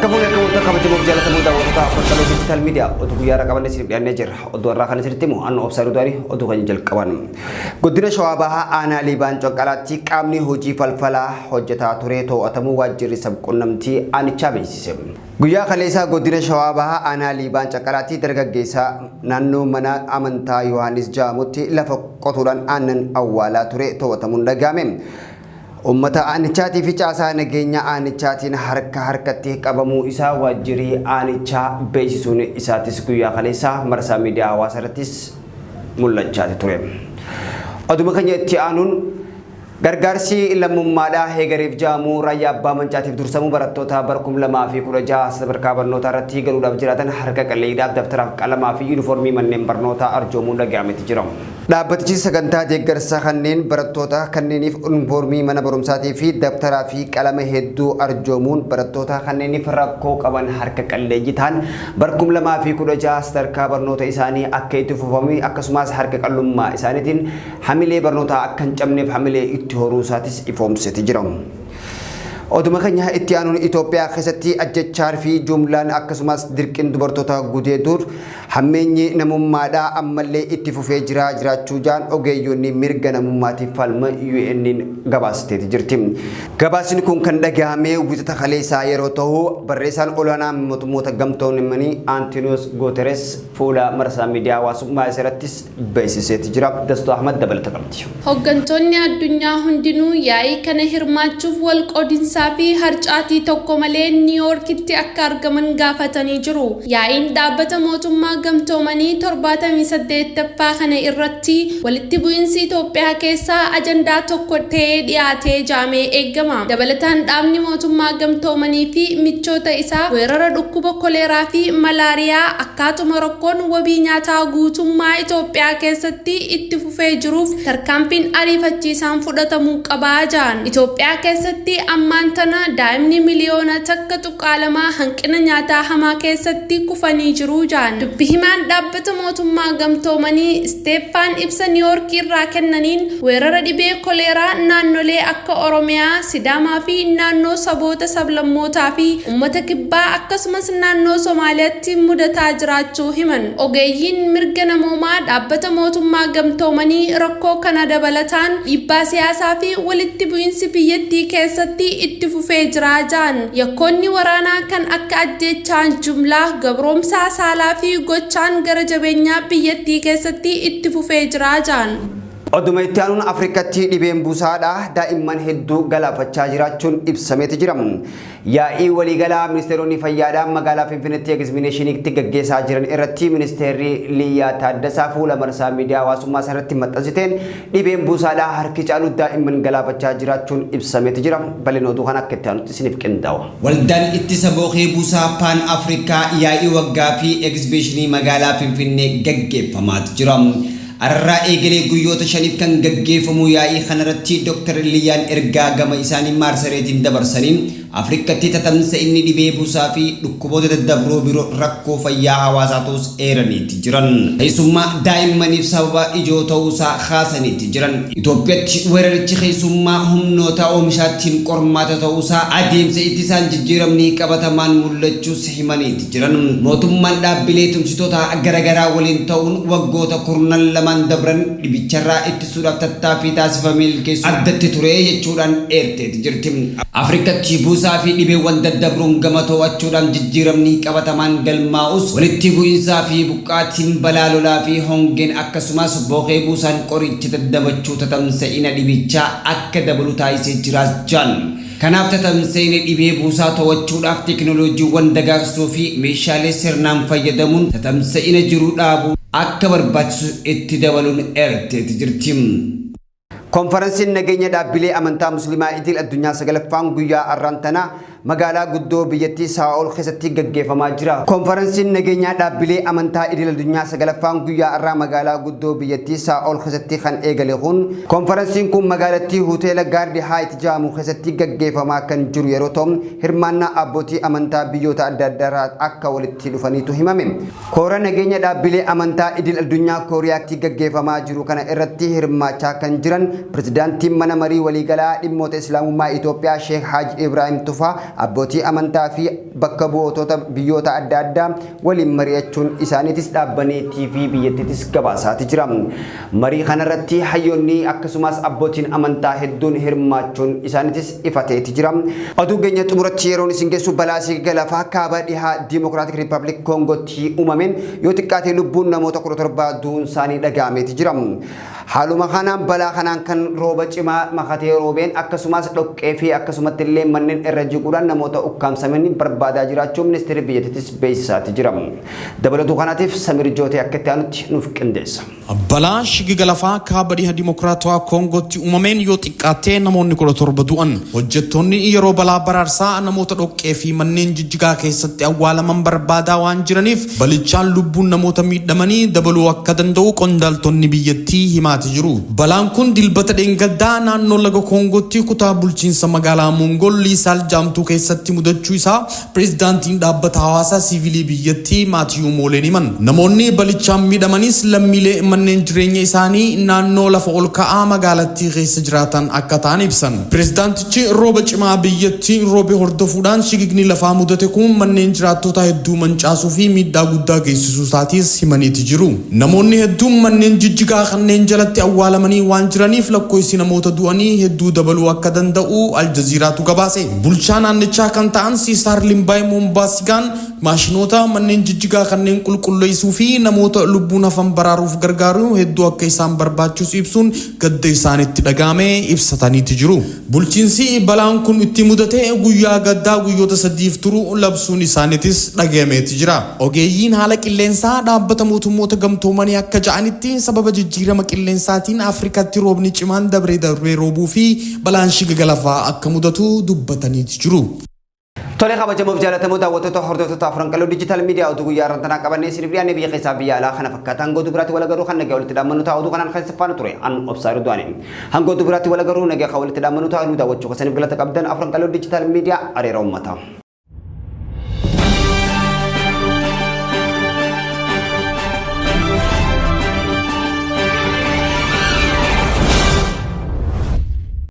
Harka fuunee akka moota kabajamoo fi jaallatamoo daawwattoota Afur Digital Media, oduu guyyaa irraa qabannee isiniif dhiyaannee jirra. Oduu irraa kan isinitti himu annu Obsaa Dudaari. Oduu kan jalqaban. Godina Shawaa Bahaa Aanaa Liibaan Conqalaatti qaamni hojii falfalaa hojjetaa ture to'atamuu waajjirri sabquunnamtii aanichaa beeksise. Guyyaa kaleessaa Godina Shawaa Bahaa Aanaa Liibaan Conqalaatti dargaggeessa naannoo mana amantaa Yohaannis Jaamutti lafa qotuudhaan aannan awwaalaa ture to'atamuun dhaga'ame. Uummata aanichaatii fi caasaa nageenya aanichaatiin harka harkatti qabamuu isaa waajjirri aanichaa beeksisuun isaatis guyyaa kaleessaa marsaa miidiyaa hawaasaa irrattis mul'achaa ture. Oduma keenya itti aanuun, gargaarsi lammummaadhaa Heegareef ja'amu Raayyaa Abbaa Mancaatiif dursamuu barattoota bara 2016 sadarkaa barnootaa irratti galuudhaaf jiraatan harka qalleeyyiidhaaf dabtaraaf, qalamaa fi yuunifoormii manneen barnootaa arjoomuun dhaga'ameeti jira. Dhaabbatichi sagantaa deeggarsa kanneen barattoota kanneeniif yuunifoormii mana barumsaatii fi dabtaraa fi qalama hedduu arjoomuun barattoota kanneeniif rakkoo qaban harka qalleeyyii ta'an bara 2016 sadarkaa barnoota isaanii akka itti fufamii, akkasumas harka qallummaa isaaniitiin hamilee barnootaa akka hin cabneef hamilee itti horuu isaatis ifoomseeti jira. Oduma keenya itti aanuun, Itoophiyaa keessatti ajjechaa fi jumlaan akkasumas dirqiin dubartoota gudeeduun hammeenyi namummaadhaa ammallee itti fufee jira jiraachuu jaan ogeeyyoonni mirga namummaatiif falma UN'n gabaasteeti jirti. Gabaasni kun kan dhagahame Wixata kaleessaa yeroo ta'u, barreessaan olaanaa mootummoota gamtoomanii Antooniyoos Gooteres fuula marsaa miidiyaa hawaasummaa irrattis beeksiseeti jira. Dastuu Ahmad dabalata qabdi. Hooggantoonni addunyaa hundinuu yaa'ii kana hirmaachuuf wal qoodinsaa fi harcaatii tokko malee Niiwoorkitti akka argaman gaafatanii jiru. Yaa'iin dhaabbata mootummaa gamtoomanii 78ffaa kana irratti walitti bu'iinsi Itoophiyaa keessaa ajandaa tokko ta'ee dhiyaatee jaamee eegama. Dabalataan, dhaabni mootummaa gamtoomanii fi michoota isaa weerara dhukkuba koleeraa fi malaariyaa, akkaatuma rakkoon wabii nyaataa guutummaa Itoophiyaa keessatti itti fufee jiruuf tarkaanfiin ariifachiisaan fudhatamuu qabaa jedhan. Itoophiyaa keessatti ammaan tana daa'imni miliyoona 1.2 hanqina nyaataa hamaa keessatti kufanii jiru jedhan. Dubbi himaan dhaabbata mootummaa gamtoomanii Isteeffaan ibsa Niiwoorkii irraa kennaniin weerara dhibee koleeraa naannolee akka Oromiyaa, Sidaamaa fi naannoo saboota sablammootaa fi uummata kibbaa, akkasumas naannoo Somaaliyaatti mudataa jiraachuu himan. Ogeeyyiin mirga namoomaa dhaabbata mootummaa gamtoomanii rakkoo kana dabalataan dhiibbaa siyaasaa fi walitti bu'iinsi biyyattii keessatti itti fufee jira jedhan. Yakkoonni waraanaa kan akka ajjeechaa jumlaa, gabroomsaa saalaa fi gochaan gara jabeenyaa biyyattii keessatti itti fufee jira jedhan. Oduma itti aanuun, Afrikatti dhibeen busaadha daa'imman hedduu galaafachaa jiraachuun ibsameeti jira. Yaa'ii waliigalaa ministeeronni fayyaadhaan magaalaa Finfinneetti egzibishiniitti gaggeessaa jiran irratti ministeerri Liyaa Taaddasaa fuula marsaa miidiyaa hawaasummaa irratti maxxansiteen dhibeen busaadhaa harki caalu daa'imman galaafachaa jiraachuun ibsameeti jira. Bal'ina oduu kana akka itti aanutti isiniif qindaa'a. Waldaan ittisa bookee buusaa Paan Afrikaa yaa'ii waggaa fi egzibishinii magaalaa Finfinnee gaggeeffamaatu jira. Ararraa eegalee guyyoota 5f kan gaggeeffamu yaa'ii kanarratti Dr. Liyyaan ergaa gama isaanii maarsareetiin dabarsaniin Afrikatti tatamsa'inni dhibee busaa fi dhukkuboota daddabroo biroo rakkoo fayyaa hawaasaa ta'us eeraniitti jiran. Keessummaa daa'immaniif sababa ijoo ta'uusaa kaasaniitti jiran. Itoophiyaatti weerarichi keessummaa humnoota oomishaattiin qormaata ta'uusaa, adeemsa ittisaan jijjiiramni qabatamaan mul'achuus himaniitti jiran. Mootummaan dhaabbilee tumsitoota garaagaraa waliin ta'uun waggoota kurnan lamaan dabran dhibicharraa ittisuudhaaf tattaaffii taasifamee milkeessu addatti ture jechuudhaan eerteeti jirti. Afrikatti buusaa fi dhibeewwan daddabroon gama to'achuudhaan jijjiiramni qabatamaan galmaa'us, walitti bu'iinsaa fi buqqaatiin, balaa lolaa fi hongeen, akkasumas bookee buusaan qoricha daddabachuu tatamsa'ina dhibichaa akka dabalu taasisee jiraas jaan. Kanaaf tatamsa'ina dhibee buusaa to'achuudhaaf teekinooloojiiwwan dagaagsuu fi meeshaalee sirnaan fayyadamuun tatamsa'ina jiru dhaabuu akka barbaachisu itti dabaluun eerteeti jirti. Konferensiin nageenya dhaabbilee amantaa Musliimaa idil addunyaa sagalaffaan guyyaa har'aan tana magaalaa guddoo biyyattii Saa'ol keessatti gaggeeffamaa jira. Konferensiin nageenyaa dhaabbilee amantaa idil addunyaa sagalaffaan guyyaa har'aa magaalaa guddoo biyyattii Saa'ol keessatti kan eegale kun, konferensiin kun magaalattii hoteela Gaardi Haayit jedhamu keessatti gaggeeffamaa kan jiru yeroo ta'u, hirmaannaa abbootii amantaa biyyoota adda addaa akka walitti dhufaniitu himame. Koora nageenya dhaabbilee amantaa idil addunyaa Kooriyaatti gaggeeffamaa jiru kana irratti hirmaachaa kan jiran pirezidaantiin mana marii waliigalaa dhimmoota Islaamummaa Itoophiyaa Sheek Haaj Ibrahim Tufaa Abbootii amantaa fi bakka bu'ootota biyyoota adda addaa waliin mari'achuun isaaniitis dhaabbanni TV biyyattiitis gabaasaati jira. Marii kanarratti hayyoonni akkasumas abbootiin amantaa hedduun hirmaachuun isaaniitis ifateeti jira. Oduu keenya xumuratti yeroon isin geessu balaa sigiga lafaa kaaba dhihaa Dimokiraatik Riippaabilik Koongootti uumameen yoo xiqqaate lubbuun namoota 17 du'uun isaanii dhaga'ameeti jira. Haaluma kanaan balaa kanaan kan rooba cimaa makatee roobeen akkasumas dhoqqee fi akkasumatti illee manneen irra jiguudhaan namoota ukkaamsamanii barbaadaa jiraachuu ministeerri biyyattiitis beeksisaati jira. Dabalatuu kanaatiif Samir Jootee akka itti aanutti nuuf qindeessa. Balaa shigiga lafaa kaaba dhiha Dimokiraatawaa Koongootti uumameen yoo xiqqaattee namoonni 17 du'an. Hojjettoonni yeroo balaa baraarsaa namoota dhoqqee fi manneen jijjigaa keessatti awwaalaman barbaadaa waan jiraniif balichaan lubbuun namoota miidhamanii dabaluu akka danda'u qondaaltonni biyyattii himaati jiru. Balaan kun dilbata dheengaddaa naannoo laga Koongootti kutaa bulchiinsa magaalaa Mongol Liisaal Jaamtuu keessatti mudachuu isaa pireezidaantiin dhaabbata hawaasaa siivilii biyyattii Maatiyuu Mooleen himan. Namoonni balichaan miidhamanis lammiilee manneen jireenya isaanii naannoo lafa ol ka'aa magaalattii keessa jiraatan akka ta'an ibsan. Pireezidaantichi rooba cimaa biyyattii roobe hordofuudhaan shigigni lafaa mudate kun manneen jiraattota hedduu mancaasuu fi miidhaa guddaa geessisuu isaatiis himaniiti jiru. Namoonni hedduun manneen jijjigaa kanneen jalatti awwaalamanii waan jiraniif lakkoofsi namoota du'anii hedduu dabaluu akka danda'u Aljaziiraatu gabaase. Bulchaa naannichaa kan ta'an Siisaar Limbaay Moombaasigaan maashinoota manneen jijjigaa kanneen qulqulleessuu fi namoota lubbuun hafan baraaruuf gargaaru hedduu akka isaan barbaachisu ibsuun gadda isaanitti dhaga'ame ibsataniiti jiru. Bulchiinsi balaan kun itti mudate guyyaa gaddaa guyyoota sadiif turu labsuun isaaniitis dhagahameeti jira. Ogeeyyiin haala qilleensaa dhaabbata mootummoota gamtoomanii akka ja'anitti sababa jijjiirama qilleensaatiin Afrikaatti roobni cimaan dabree darbee roobuu fi balaan shigaga lafaa akka mudatu dubbataniiti jiru. Tole kabajamoof jaallatamoo daawwattoota hordoftoota Afran Qalloo Digital Media oduu guyyaa har'aan tanaa qabannee isiniif dhiyaanne biyya keessaa biyya alaa kana fakkaata. Hanga oduu biraatti wal agaruu kan nagaa walitti dhaammannu ta'a oduu kanaan kan faana ture an Obsaa Ridwaani. Hanga oduu biraatti wal agaruu nagaa kan walitti dhaammannu ta'a nu daawwachuu keessaniif galata qabdan Afran Qalloo Digital Media areera uummataa.